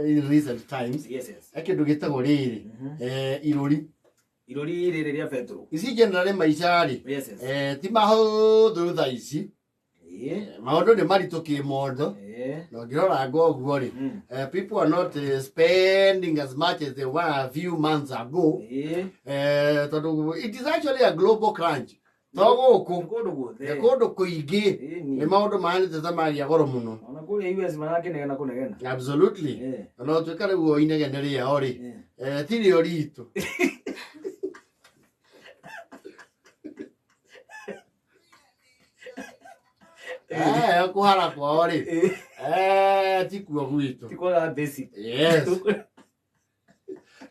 in recent times. Yes. He kĩndũ gĩtagwo rĩrĩ, irũri. Irori rĩrĩ rĩa betũrũ. Ici generally maica rĩ, Yes. ti mahũthũ thaa ici. Maũndũ nĩ maritũ kĩmondo. Na ũngĩrora ũguo rĩ, people are not spending as much as they were a few months ago. Tondũ it is actually a global crunch. To gũkũ, Nĩ kũndũ guothe. nĩ kũndũ kũingĩ, Ĩni. nĩ maũndũ mahanĩte ta magĩa goro mũno. Ona kũrĩa US marakĩnegena kũnegena. Absolutely. Ona gũtuĩka rĩu o inegene rĩao rĩ, ti rĩo ritũ. Kũhara kwao rĩ, ti kuo gwitũ. Ti kwaga basic. Yes.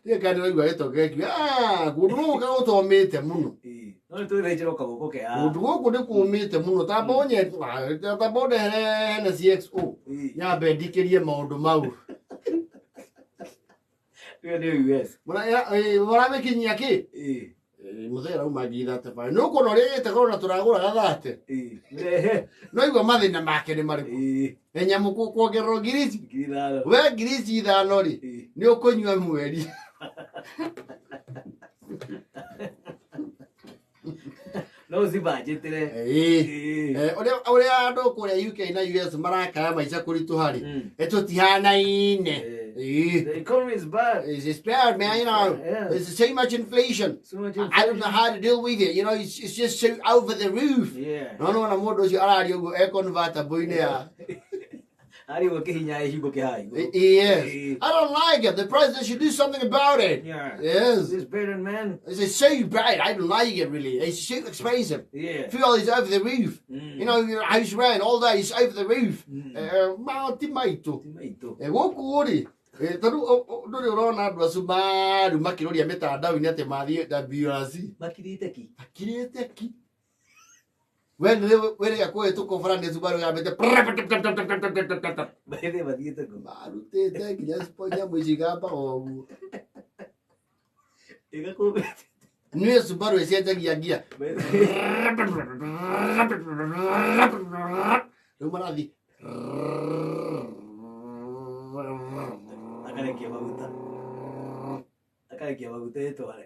Ndiũĩ kana nĩwaigua gĩtonga gĩkiuga, "Ah, kũndũ gũkũ gũtomĩte mũno." No nĩ twĩthĩnjĩrwo kagũkũ ke haha. Kũndũ gũkũ nĩ kũmĩte mũno, tamba tamba ũndehere Hennessy XO. Nyambe ndikĩrie maũndũ mau. Ĩyo nĩ US. Mũramĩkinyia kĩ? Mũthee arauma ngiri thate bana. Nĩ ũkuona ũrĩa ĩgĩte goro na tũragũraga thate. Rehe. No igua mathĩna make nĩ marĩkũ? Nĩ nyamũ kuongererwo ngiri ici? 5,000. We ngiri ici 5 rĩ, nĩ ũkũnyua mweri. No ũcibanjĩtĩre. Ũrĩa andũ kũrĩa UK na US marakaya maica kũritũha rĩ, tũtihanaine. The economy is bad. It's bad, man, you know. There's so much inflation. So much I don't know how to deal with it. You know, it's just so over the roof. No, no, na mũndũ ũcio araria ũguo e convertible-inĩ ya. Arĩ ũguo kĩhinya ihingo kĩhai. Yes. I don't like it. The president should do something about it. Yes. This better, man. It's so bad. I don't like it, really. It's so expensive. Fuel is over the roof. You know, your house rent, all that is over the roof. Ma, ti maitũ. Ti maitũ. Gũkũ rĩ, tondũ ndũrĩ ũrona andũ acio marũ makĩrũria mĩtandao-inĩ atĩ mathiĩ WRC. Makirĩte ki. Makirĩte ki. We nĩ wĩrĩga kũhĩtũka bara nĩ Subaru yambĩte Maithe mathiĩte kũ? Marutĩte nginya nyamũ ici igambaga ũguo. Ĩgakũmbĩte. Nĩ Subaru ĩcenjagia ngia. Rĩu marathiĩ. Akarekia maguta. Akarekia maguta ĩtware.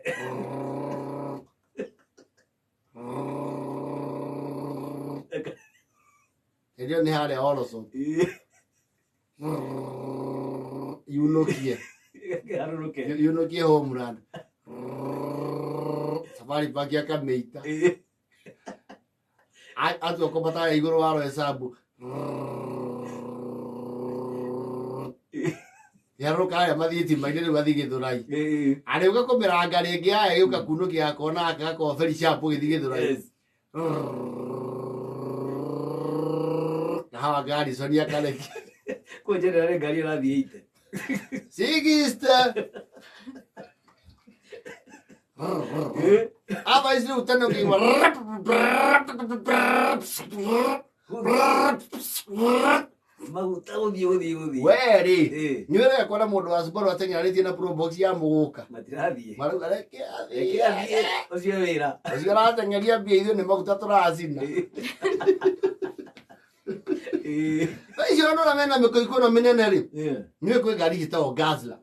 Hĩndĩ ĩyo nĩ harĩa Oroso. Yunũkie. Ĩharũrũke. Yunũkie homeland. Safari Park akamĩita. Atua kũmbata igũrũ wa Roysambu. Yarũka aya mathiĩ itima-inĩ rĩu athiĩ Gĩthũrai. Arĩũka kũmĩranga rĩngĩ aya gĩũka kunũkia gakona gaka gakorwo very sharp ũgĩthiĩ Gĩthũrai. Na hawa Garrison akarekia. Kũu generally ngari ĩrathiĩ ite. Sigiste. Otherwise rĩu tene ũkĩigua Maguta gũthiĩ gũthiĩ gũthiĩ. We rĩ, nĩ ũrega kuona mũndũ wa Subaru ateng'eranĩtie na Probox ya mũgũka. Matirathiĩ. Marauga reke athiĩ. Reke athiĩ. Ũcio wĩra. Ũcio arateng'eria mbia ithuĩ nĩ maguta tũracina. Thaa icio andũ arĩa mena mĩkũikũ ĩno mĩnene rĩ, nĩ kwĩ ngari ciĩtagwo Guzzler.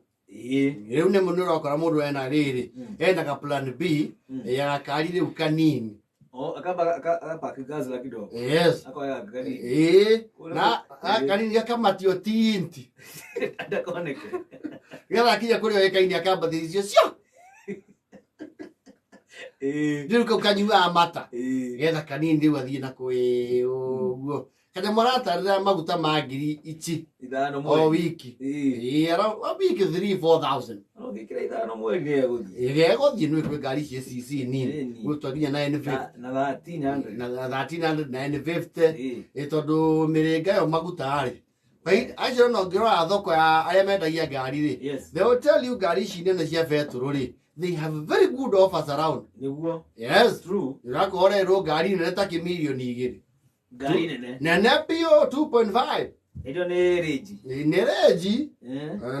Rĩu nĩ nĩ ũrakora mũndũ ena rĩrĩ, ena ka plan B ya gakari rĩu kanini. Oh, akamba akapaki Guzzler kidogo. Yes. Akoya kanini. Na kanini gakamatio tinti. Ndakoneke. Getha akinya kũrĩa ũĩkaine akambatĩria cio. Rĩu kau kanyuaga mata. Getha kanini rĩu athiĩ na kwĩ ũguo. Kanyamũ aratarĩra maguta ma ngiri ici 5 o mweri. wiki. O wiki three, four thousand. Ũngĩkĩra 5 mweri nĩ egũthiĩ. Ĩgegũthiĩ nĩ kwĩ ngari ici CC nini. Gũtwa nginya 950. Na 1300. Na 1300, 950. Tondũ mĩrĩnga ĩyo maguta rĩ. Acio no ngĩrora thoko ya arĩa mendagia ngari rĩ. They will tell you ngari ici nene cia betũrũ rĩ. They have very good offers around. Nĩguo. Yes. True. Ũrakora ũrerwo ngari nene ta kĩmirioni 2. Ngari nene. Nene biũ 2.5. Ĩyo nĩ rĩnji. Nĩ renji.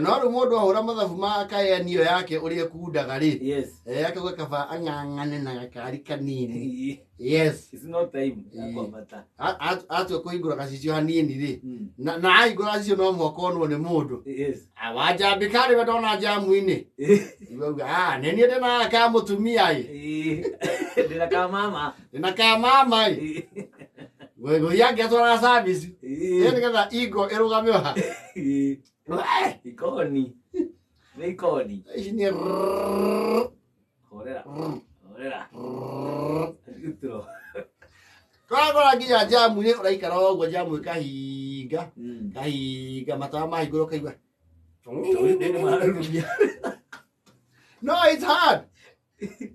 No rĩu mũndũ ahũra mathabu ma kayani ĩyo yake ũrĩa ĩkundaga rĩ, akauga kaba ang'ang'ane na gakari kanini. Yes. It's not time ya kwambata. Atua kũhingũra gacicio hanini rĩ, na ahingũra gacicio no mũhaka onwo nĩ mũndũ. Wanjambĩka rĩ, we ndona njamu-inĩ. Igauga, "Ah, nĩ niĩ ndĩna ka mũtumia ĩ." Ndĩna ka mama. Ndĩna ka mama ĩ. Gũthiĩ angĩatwara service. Ĩ nĩgetha ingo ĩrũgame ha. Ikoni. Nĩ ikoni. Ici nĩ rrrr, Horera. rrrr, Horera. rrrr. Gĩtro. Twakora nginya njamu-inĩ ũraikara o ũguo njamu ĩkahinga kahinga matawa mahingũrwo ũkaigua. Nĩ mararurumia. No, it's hard.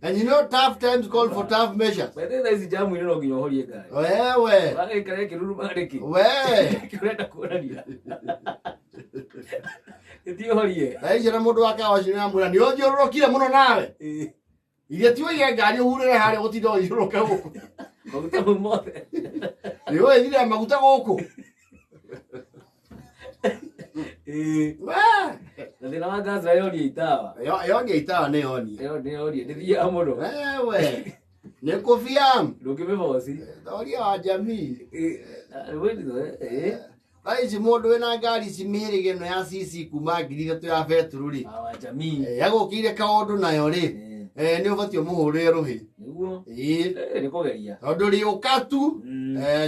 And you know tough times call for tough measures. By the way, ici jamu-inĩ no nginya ũhorie ngari. Wewe. Ũragĩikara ĩkĩruruma nĩkĩ? We. Nĩkĩ ũrenda kuonania? Ĩthiĩ ũhorie. Thaa ici na mũndũ wa kawaci nĩ amwĩra nĩ ũthiũrũrũkire mũno nawe. Iria ti ũige ngari ũhurĩre harĩa gũtinda ũthiũrũrũke gũkũ. Maguta mau mothe. Nĩ ũĩthire maguta gũkũ. We. Na thĩna wa Gazra yorie itawa. Yonia itawa nĩ yonia. Ĩyo nĩ yorie ndĩthiaga mũno. Wewe. Nĩ kũbiam. Ndũngĩmĩboci. Thoria wa jamii. Ĩĩ. Thaa ici mũndũ wĩna ngari ici mĩhĩrĩga ĩno ya CC kuma 3,000 ya betũrũ rĩ. Wa jamii. Yagũkĩire kaũndũ nayo rĩ. Nĩ ũbatiĩ ũmũhũrĩre rũhĩ. Nĩguo. Ĩĩ. Nĩ kũgeria. Tondũ rĩũka tu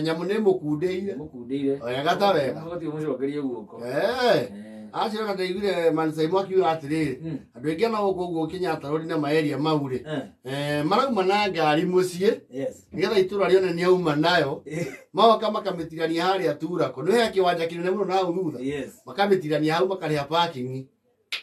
nyamũ nĩ mũkundĩire. Mũkundĩire. Wega ta wega. Ũbatiĩ ũmũcokerie guoko. Acio na ndaiguire Mansaimu akiuga atĩrĩrĩ, andũ aingĩ ona gũkũ ũguo Kenyatta Road na maeria mau rĩ, marauma na ngari mũciĩ nĩgetha itũra rĩone nĩ auma nayo, magoka makamĩtigania harĩa Turako. Nĩ he kĩwanja kĩnene mũno na hau thutha. Makamĩtigania hau makarĩha parking.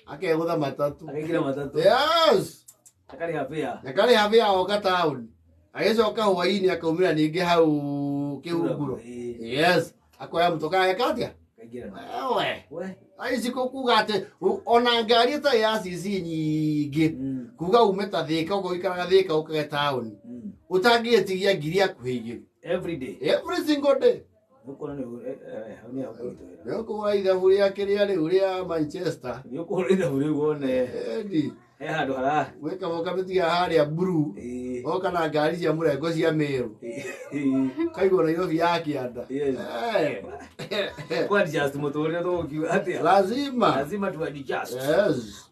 Akegũtha matatũ. Akaingĩra matatũ. Yes. Akarĩha fare. Akarĩha fare oka taũni. Agĩcoka hwaĩ-inĩ akaumĩra ningĩ hau kĩhunguro. Yes. Akoya mũtoka ageka atĩa? Akaingĩra. Wewe. We. Aici kuga atĩ ona ngari ĩtarĩ ya CC nyingĩ kuga ume ta Thĩka ũguo ũikaraga Thĩka ũkage taũni ũtangĩgĩtigia ngiri hakuhĩ igĩrĩ. Every day. Every single day. Nĩũkuona nĩ hau nĩ hakũritũhĩra. Nĩ ũkũgũra ithabu rĩa kĩrĩa rĩu rĩa Manchester. Nĩ ũkũhũra ithabu rĩu wone Ĩni. he handũ hara. Gwĩka ũkamĩtiga harĩa blue. Oka na ngari cia mũrengo cia Meru. Kaigua Nairobi ya kĩanda. Yes. Ku adjust mũtũrĩre tũgũkiuga atĩa? Lazima. Lazima tu adjust. Yes.